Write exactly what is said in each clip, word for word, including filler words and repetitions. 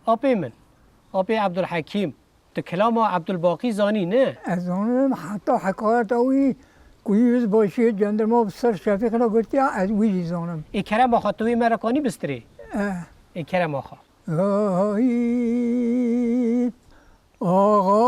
Apê min, apê Ebdulhekîm, tu kilama Ebdulbaqî zanî, ne? Ez zanim, heta hekayeta wî ku yüzbaşî cendirma bi ser Şefîq re girtiya, ez wî jî zanim. Ê kerema xwe, tu wê me re kanî bistirê? Eh. Ê kerema xwe. Ay, axa,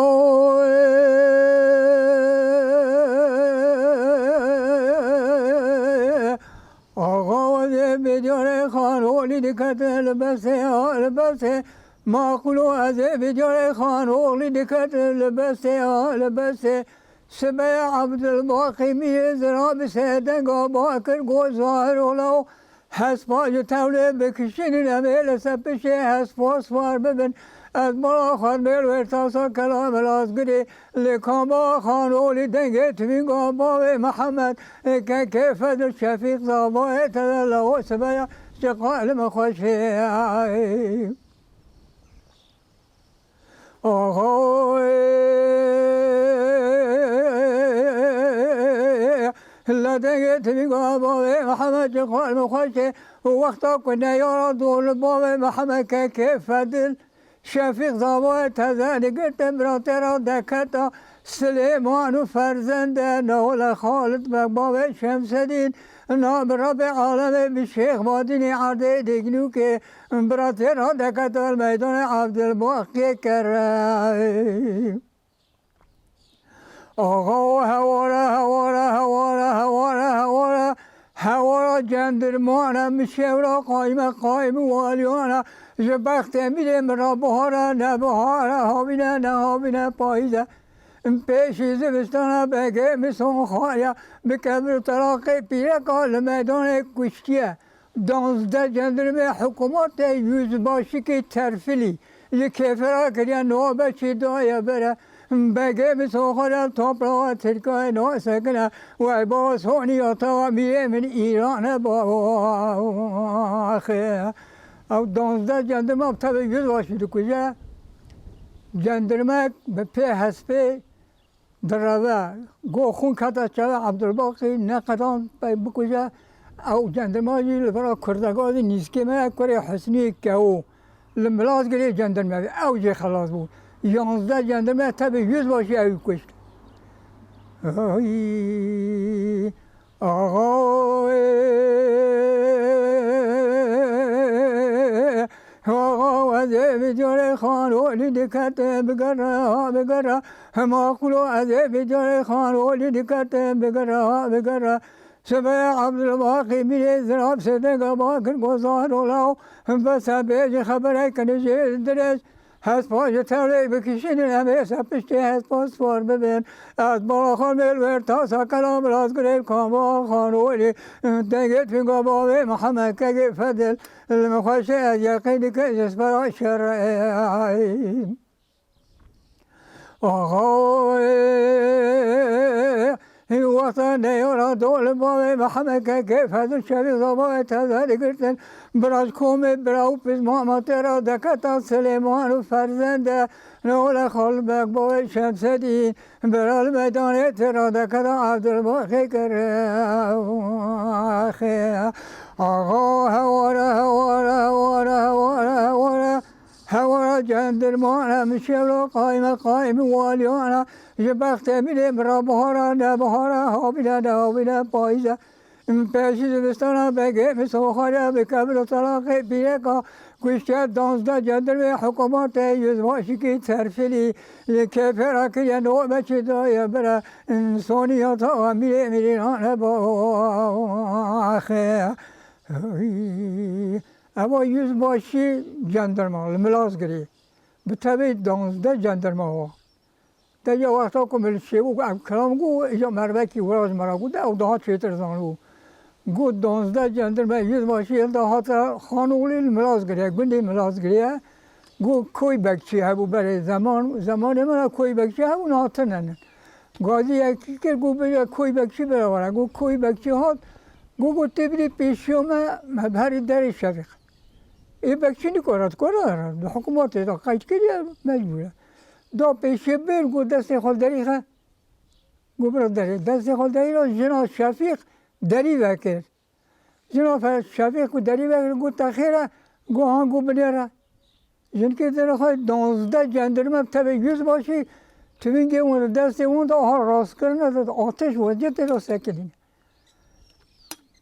axa, wezê bidiyarê xan olî dikete li besê, li besê. Maqûlo ezê bidiyarê xan olî dikete li besê, li besê. Sibeya Ebdulbaqî mîrê zira bi sê denga ba kir, got, Zahir ola û hespa ji tewlê bikişînin, em ê li ser piştê hespa siwar bibin. Ez bala xwe mêl wêrtasa kela Milazgirê li kamba xan olî dengê tivînga bavê Mihemed, kekê Fedil Şefîq Zabayê te de lewo sibeya çiqa li min xweş ê. Oho, le dengê tivînga bavê Mihemed ji xwe min xweş ê. Wexta ku neyara dor li bavê Mihemed kekê Fedil Şefîq Zabayê teze digirtin, biratê re deketa Silêman û ferzende, newle Xalid Beg bavê Şemsedîn, na bi Rebê alemê bi Şêx Badînê erdê Dîgnûkê, biratê re deketa li meydanê Evdilbaqiyê kere. Axa, hewara, hewara, hewara, hewara, hewara, hewara cendirmana, min şewra qayme, qayme waliyana, ji bextê min ê min re bihara, ne bihara, havîne, ne havîne, payîze. Pêşî zivistana begê min sonxaya, bi kevir teraqê pîreka li meydanê kuştiye. Danzdeh cendirmê hikûmetê yüzbaşikî terfilî ji kêfera kiriye, nobetçî daye bere. Begê min soxere toprağa Tirkayê nasekine, wey baba sonî yatawa mîrê min Îran e baba. Axê. Ew danzdeh cendirme tevî yüzbaşî dikuje. Cendirmek bi pê hespê direve, go xûn kete çavê Ebdulbaqî, neqedan pey bikuje. Ew cendirma jî li vera Kurdega jî nîzikê me ye, kurê Husnî Kewo. Li Milazgirê cendirme, ew jî xelas bû. Yanzdeh cendirme tevî yüzbaşî ew kuşt. Ay, axa, axa, ez ê bi carê xan olî dikete bigere, ha bigere. Hema xulo ez ê bi carê xan olî dikete bigere, ha bigere. Sibe Ebdulbaqî mîrê zirab sedega bakir gozar olaw. Bese bêjî xeberek nijê dirêj. Hespa ji tevlê bikişînin, em ê ser piştê hespa siwar bibin. Ez bala xwe mêl wer tasa kela Milazgirê kamba xan olî. Dengê tûnga bavê Mihemed kegê Fedil. Li min xweşê ez yeqîn dikim ji sibera şerê. Axa, wexta neyara dol bavê Mihemed kekê Fedil Şevî zavayê teze digirtin. Bira ji komê bira û pizmama tê re deketa Silêman û ferzende. Newle Xalbek bavê Şemsedîn. Bira li meydanê tê re deketa Evdilbaxê kere. Axa, heware, heware, heware, heware, heware. Hewara cendirmana, min şewra qayme, qayme waliyana, ji bextê min ê min re bihara, ne bihara, havîne, ne havîne, payîze. Pêşî zivistana begê min soxare, bi kevir û telaqê pîreka, kuştiye danzdeh cendirmê hikûmetê yüzbaşikî terfilî, li kêfê re kiriye nobetçî daye bire, sonî yatawa mîrê mîrînan e baxê. Eva yüzbaşî cendirma li Milazgirê. Bi tevî danzdeh cendirma wa. Te ya wexta ku min li çêbû ev kilam got, îca mervekî wira ji me re got, ew daha çêtir zanibû. Got, danzdeh cendirme yüzbaşî hilda hate Xanolî li Milazgirê, gundê Milazgirê ye. Got, koy bekçî hebû berê zeman, zemanê min re koy bekçî hebû, niha tune ne. Gazî yekî kir, got, bêje koy bekçî bira were. Got, koy bekçî hat, got, got, tê bidî pêşiya me, me bi herî derê Şefîq. Ê bekçî nikare, dikare here. Di hikûmetê de qeyd kiriye, mecbûr e. Da pêşê bir, got, destê xwe derîxe. Got, bira derê. Destê xwe derîxe, jina Şefîq derî vekir. Jina Fe-, Şefîq ku derî vekir, got, te xêr e? Got, ha, got, binêre. Jinkê derê xwe danzdeh cendirme tevê yüzbaşî tüfingê wan li destê wan de aha rast kirine de ateş wecê tê de sekinîne.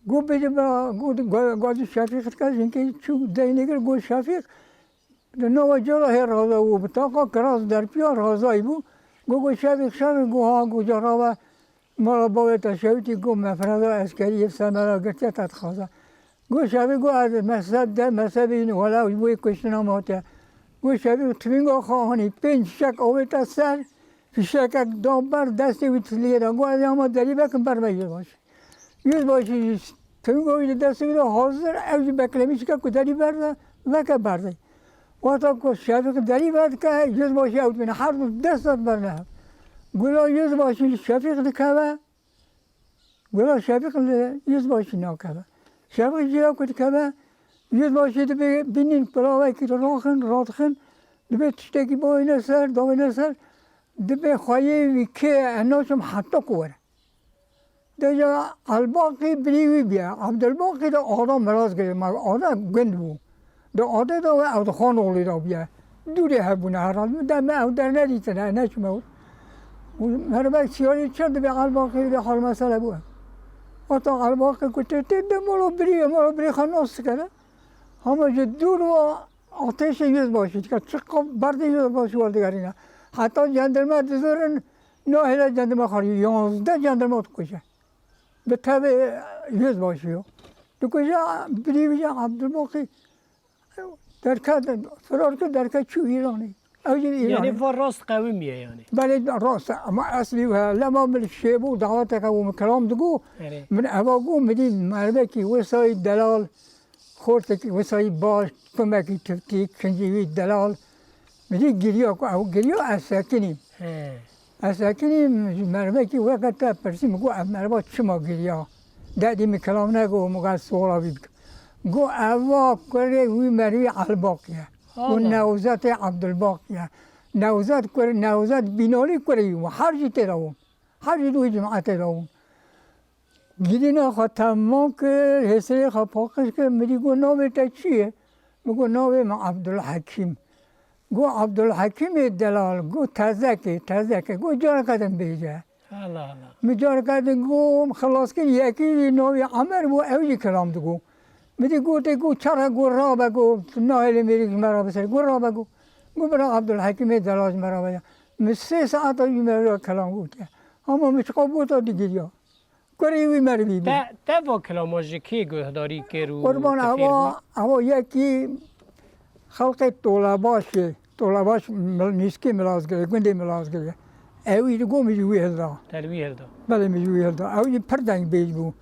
Got bêje bira, got, go-, gazî Şefîq dike, jinkê çû deynê kir, got Şefîq, di nava cala hê raza û bi taqa kiras derpiya razayî bû. Got, got Şefîq, Şefîq, got ha, got ca rabe mala bavê te şewitî, got mefreza eskerî yê ser me re girtiye te dixwaze. Got Şefîq, got ez mezheb de, mezhebê wî ne, wela ji bo yê kuştina me hatiye. Got Şefîq, tüfînga xwe anî, pênc fişek avête ser, fişekek da ber, destê wî tiliyê de. Got ez ê ama derî vekim ber me yüzbaşî. Yüzbaşî tüfînga wî di destê wî de hazir, ew jî beklemî dike ku derî berde, veke berdê. Wexta ku Şefîq derî vedike, yüzbaşî ew dibîne, her du dest de berne hev. Gula yüzbaşî li Şefîq dikeve, gula Şefîq li yüzbaşî nakeve. Şefîq jî ya ku dikeve, yüzbaşî dibê bînîn pilavekî raxin, radixin, dibê tiştekî bavêne ser, davêne ser, dibê xweyê wî kê, ez naçim heta ku were. Deja Elbaqî birî wî bûye. Abdulbaqî de ada miraz girê me, ada gund bû. Di adê de we ew di Xanoğlî de bûye. Dûrê hebûne herhalde. Min de me ew dernedîtine, neçime û. Û merivek siyarî çi dibê Elbaqî dibê hal mesele bû. Wexta Elbaqî ku tê, tê de mala birî ye, mala birî xwe nas dikene. Hema ji dûr ve ateşê yüzbaşî dike. Çiqa berdê yüzbaşî werdigerîne. Heta cendirme dizorin, nahêle cendirme xwe, yanzdeh cendirme dikuje. Bi tevê yüzbaşî yo. Dikuje birî wî ya Abdulbaqî derket, firar kir derket çû Îranê. Ew jî Îranê. Yanî va rast qewimiye yanî. Belê rast, ama eslî we lema min şêbû daweteke û min kilam digo. Erê. Min eva go min dî mervekî wesayî delal, xortekî wesayî baş, kumekî tiftik, kincî wî delal. Min dî giriya ku ew giriya ez sekinîm. He. Ez sekinîm, ji mervekî weke te pirsî, min got, ev merva çima giriya? Dedî min kilam nego, min got, ez suala wî bikim. Got, eva kurê wî mervî Elbaq ye. Û Allah. Newzatê Abdulbaq ye. Newzat kur, Newzat Bînalî kurê wî bû. Her jî tê de bûn. Her jî di wî cimetê de bûn. Girîna xwe temam kir, hêsirê xwe paqij kir, min dî got, navê te çi ye? Min got, navê min Abdulhekîm. Got, Abdulhekîmê delal, got, tezekê, tezekê. Got, careke din bêje. Allah Allah. Min careke din got, xilas kir, yekî jî navê Emer bû, ew jî kelam digot. Min dî gotê, got, çere, got, rabe, got, nahêlê mêrik ji me re biserê. Got, rabe, got. Got, bira Abdulhekîmê delal ji me re veya. Min sê saeta ji me re kelam gotiye. Ama min çiqa gota digiriya. Kurê wî merivî bû. Te, te va kilama ji kê guhdarî kir û Qurban, tu fêr bû? Ava, ava yekî xelqê Tolebaşê, Tolebaş mil-, nîskê Milazgirê, gundê Milazgirê. Ewî digo min ji wî hilda. Te li wî hilda. Belê, min ji wî hilda. Ew jî pir dengbêj bû.